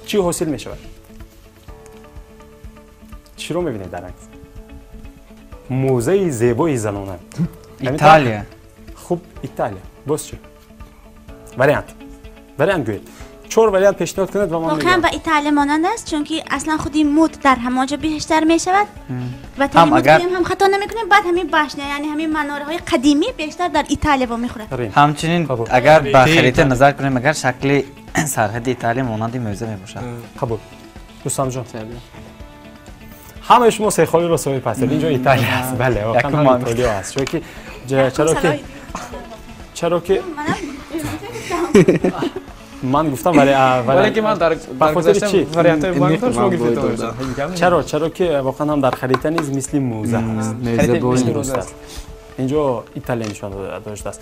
Чӣ ҳосил мешавад? Чиро мебинед дар акс? Мӯзаи зебои занона. Италия. Хуб, Италия. Боз чӣ? Вариант. Вариант гӯед. Чор вариант пешниҳод кунед ва ман воқеан ба Италия монанд аст, чунки аслан худи муд дар ҳамон ҷо бештар мешавад ва ҳам хато намекунем. Баъд ҳамин башня, яъне ҳамин манораҳои қадимӣ бештар дар Италия вомехӯрад. Ҳамчунин агар ба харита назар кунем, агар шакли сарҳади Италия монанди мӯза мебошад. Қабул. Рустамҷон, ҳамаи шумо сехолиро соҳиб ҳастед. Инҷо Италия аст. Бале, воқеан ҳам Италия аст, чунки чаро ки ман гуфтам, вале ки ман дар хотири чӣ? Вариантҳои ман шумо гуфтед. Чаро ки воқеан ҳам дар харита низ мисли мӯза аст. Дуруст аст, инҷо Италия нишон дода шудааст.